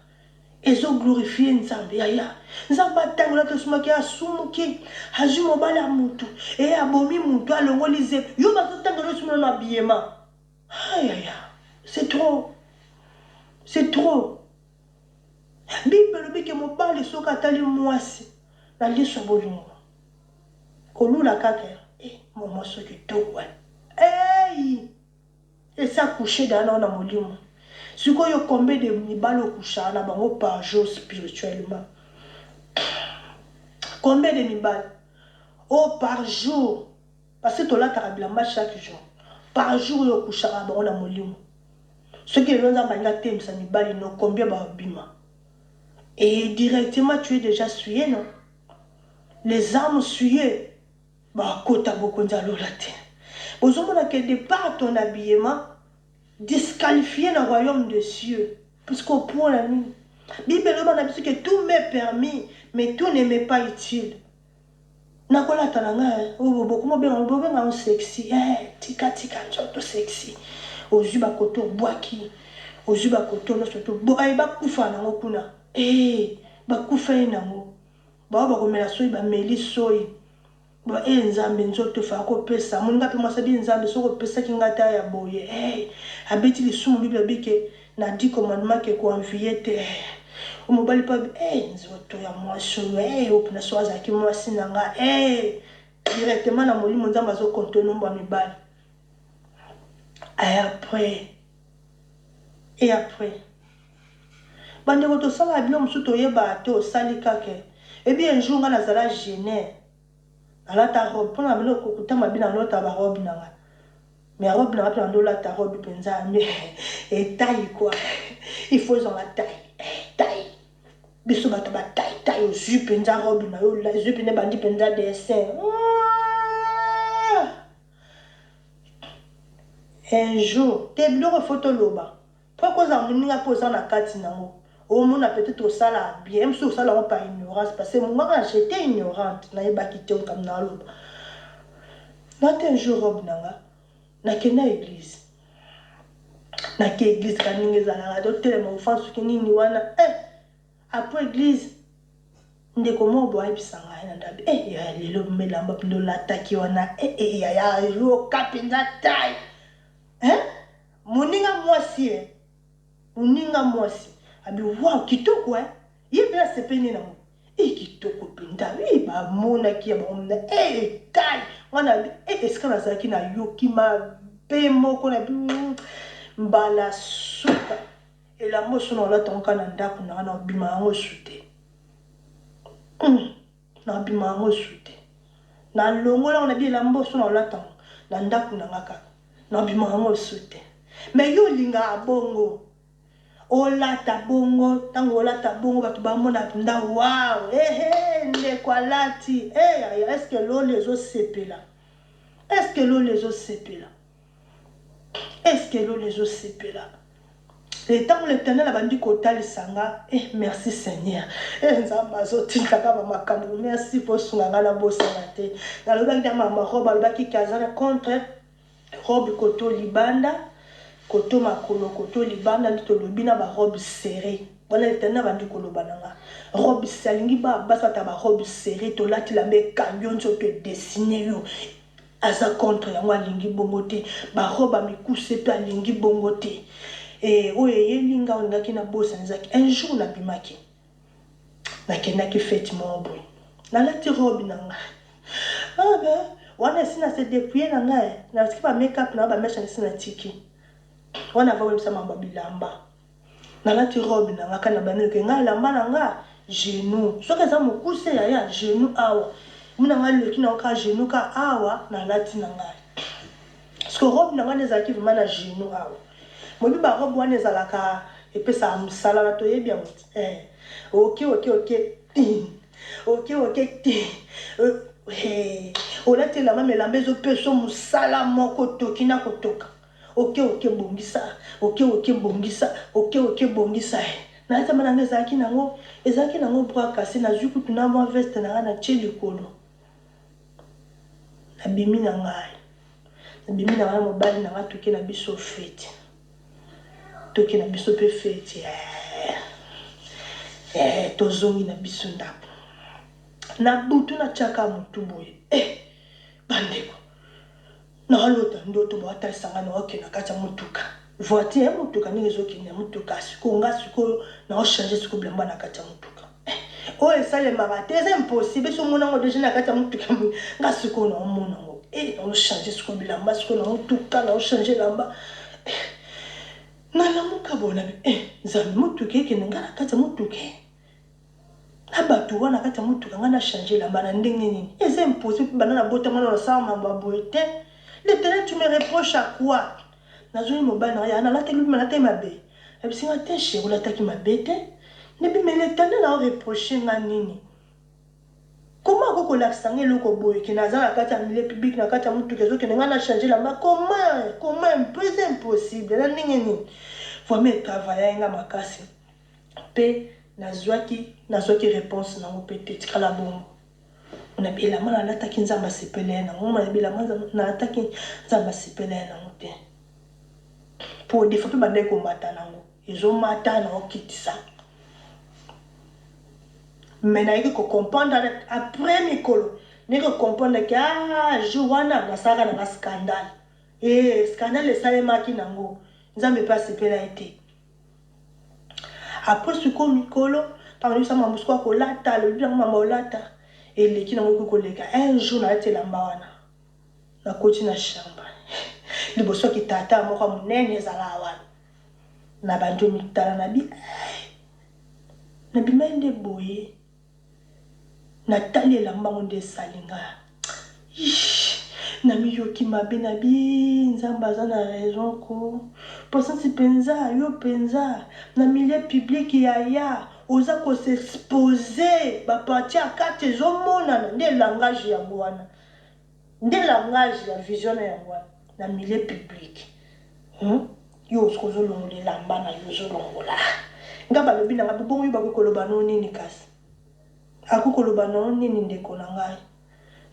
ezoglorifier Nzambe. Yaya, Nzambe atangola tosumaki, asumuki, azwi mobali ya mutu e abomi mutu, alongoli zepe. Yo bazotangela osumuna na habillement. Ayaya, c'est trop, c'est trop. Bible elobi ke mobali soki atali mwasi na liso ya bolingo, kolula kaka eh, mwasi kitoko ei esi acoucher daa nao na molimo. Sikoyo combien de mibali okushaka na bango par jour spirituellement? Combien de mibali oh par jour? Parce que tolataka bilamba chaque jour. Par jour oyo okushaka na bango na molimo. Soki lelo Nzambe alingi atelemisa mibali no, combien babima? Et directement tu es déjà souillé, non? Les âmes souillées bakota bokonzi ya lola te. Bozomona que de par ton habillement disqualifié na royaume de cieux. Puisque mpona nini? Bible eloba na biso que tout m'est permis, mais tout ne m'est pas utile. Nakolata na ngai oyo bokoma bobenga ngo sexy. Tika tika nzoto sexy, ozwi bakoto, obwaki, ozwi bakoto nyonso to bakufa nango kuna, bakufa ye nango. Bao bakomela soyi, bameli soyi. E Nzambe, nzoto fa kopesa moninga mpe mwasi abi Nzambe, soki opesaki nga ta ya boye, abeti lisumu. Bible abike na 10 commandement ke koenvier te. Mobali mpe abi nzoto ya mwasi oyo, opena so azalaki mwasi na nga directement na molimo. Nzambe azocompter nombre ya mibali. Et après, et après, bandeko, tosala bilo mosusu, toyeba te, osali kaka ebi. Un jour nga nazala gêné, nalata robe mpona bino kotama bino, nalota barobe na nga, mais robe na nga mpe nandolata robe mpenza, mais etaille quoi, il faut ezwanga taille taille. Biso bato bataille taille, ozwi mpenza robe na yo, ezwi mpenza, ebandi mpenza dessin. Un jour te, biloko efo toloba mpo kozala moninga mpo oza na kati nango, omona peut-être osala bien, mosusu osala yango par ignorance, parce que mongaka j'étais ignorante, nayebaki te makambo naloba. Nate un jour robe na nga, nakenda église, nake église ka ndenge ezalaka, totelema ofan soki nini wana. Après église, ndeko moko boye ayebisa ngai na ndabi ya lelo melamba mpenza olataki wana, yaya, yoka mpenza taille. Moninga mwasi, moninga mwasi abi wow, kitoko. Ye mpe asepeli nango, kitoko mpenza. Bamonaki ya bango na taille wana abi esika nazalaki, nayoki mabe moko na bi mbala suka. Elamba oso na olata yango kaka na ndako na nga, na obima yango su te, na obima yango su te. Nalongola yango na bi elamba oso na olata yango na ndako na nga kaka, na obima yango su te. Mais yo olingaka bongo, olata bongo, ntango olata bongo bato bamona mpenza wow, ehe, ndeko alati. Est-ce lolo ezosepela? Est-ce lolo ezosepela? Est-ce lolo ezosepela? Ntango l'Éternel abandi kotalisa nga, merci Seigneur, Nzambe azotindaka bamakambo, merci mpo osunga nga nabosana te. Nalobaki na mama robe, alobaki ke aza na contre robe koto libanda, koto makolo, koto libanda. Nde tolobi na barobe serré wana, l'Éternel abandi koloba na nga robe, alingi basi bata barobe serré, tolati lamba ekangi yo nzoto, edessiner yo. Aza contre yango, alingi bongo te. Barobe ya mikuse mpe alingi bongo te. Oyo eyeli nga, olingaki nabosana, ezalaki un jour nabimaki, nakendaki fête moko boye, nalati robe na ngai. Ah ben, wana esi na se dépouille na ngai, natiki bamakeup na bamèches, esi natiki wana ava koyebisa mambo ya bilamba. Nalati robe na nga kaka na bandoke ngai, elamba na nga genou, soki eza mokuse yaya genou awa, muna ngai leki na kaka genou ka awa. Nalati na ngai parce que robe na ngai ezalaki vraiment na genou awa. Moyebi barobe wana ezalaka epesaka mosala na toyebi yango ti ok te. Olati elamba, ma elamba ezopesa mosala moko, toki na kotoka. Ok, bongisa, ok, bongisa, ok, bongisa. Nalati elamba na ngai, ezalaki nango bras cassé. Nazwi kutu na mwa veste na ngai, natie likolo, nabimi na ngai, nabimi na ngai na mobali na ngai, toke na biso fête, toke na biso mpe fête. Tozongi na biso ndako na butu, natiaka motu boye, bandeko, nalota ndoto baotalisa ngai naokende na kati ya motuka, voiture ya motuka, ndenge ezokende ya motuka. Sikoyo nga sikoyo naochange sikoyo bilamba na kati ya motuka. Oyo esalemaka te, eza impossible. So omona yango déjà na kati ya motuka, nga sikoyo naomona yango, naochange sikoyo bilamba, sikoyo na motuka naochange elamba. Nalamuka bona, Nzambe, motuka ekende, nga na kati ya motuka na bato wana kati ya motuka, ngai na change elamba na ndenge nini? Eza impossible. Banda na botama na nasala mambo ya boye te. L'Éternel, tu me reproches à quoi? Nazwi mobali na ngai, nalataki bima, nalataki mabe. Ayebisi nga: "Te, chéri, olataki mabe te." Nebimeli etande na oreproche nga nini? Koma akoki kolakisa nga eloko boye ke naza na kati ya milieu public, na kati ya motuka ezokende, ngai na change lamba? Comment? Mpo eza impossible. Na ndenge nini? Vraiment, etravaille nga makasi mpe nazwaki réponse nango mpe te. Tikala bongo. Na bilamba nalataki, Nzambe asepela ye nango? Na bilamba nalataki, Nzambe asepela ye nango te, mpo des fois mpe bandaki komata nango, ezomata na okitisa. Mais nayaki kocomprendre après mikolo, nayaki kocomprendre ke, ah, jour wana nasalaka nanga scandale. E scandale esalemaki nango, Nzambe mpe asepela ye te. Après sikoyo mikolo, ntango nayebisa mambo sikoyo akolata, alobi yango mama olata eleki nango, ekoki koleka. Un jour nalati elamba wana, nakoti na chambre liboso ya tata moko ya monene ezala wana. Na bandi mitala na bi, nabimai nde boye, natali elamba ngo nde esali nga, namiyoki mabe. Na bi, Nzambe aza na raison ko posansi mpenza. Yo mpenza na milieu public, yaya, oza kos'exposer, baparties ya kati ezomonana. Nde langage yango wana, nde langage ya vision na yango wana na milieu public, Yo soki ozolongola elamba na yo, ozolongola nga, balobi na nga bobongo. Yo bakoki koloba no nini? Kasi akoki koloba no nini, ndeko na ngai?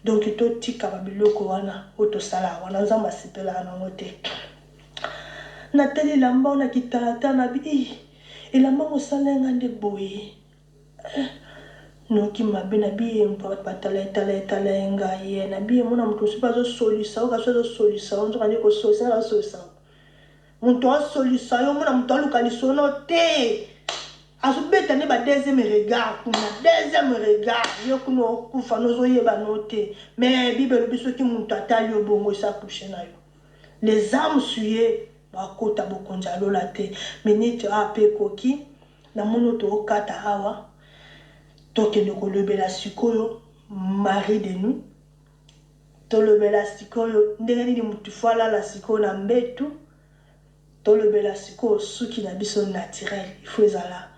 Donc totika babiloko wana oyo tosalaka wana, Nzambe asepelaka nango te. Natali elamba oyo na kitalatala, na bi, elamba ngo osala nga nde boye, noki mabe. Na bi, bato batala etala etala ye ngai ye. Na bi, emona moto mosusu azosolisa yo, kasi azosolisa yo, nzoka nde kosolisa, azosolisa yo. Moto asolisa yo, omona moto aluka lisono te, azobeta nde ba deuxième regard kuna, deuxième regard. Yo kuna okufa, nozoyeba no te. Mais Bible elobi, soki moto atali yo bongo, esa couche na yo, les âmes souillées bakota bokonzi ya lola te. Minute awa mpe ekoki, namoni oyo tookata awa. Tokende kolobela sikoyo mari de nuit. Tolobela sikoyo ndenge nini motu fo alala sikoyo na mbetu. Tolobela sikoyo suki na biso naturel, il faut ezala.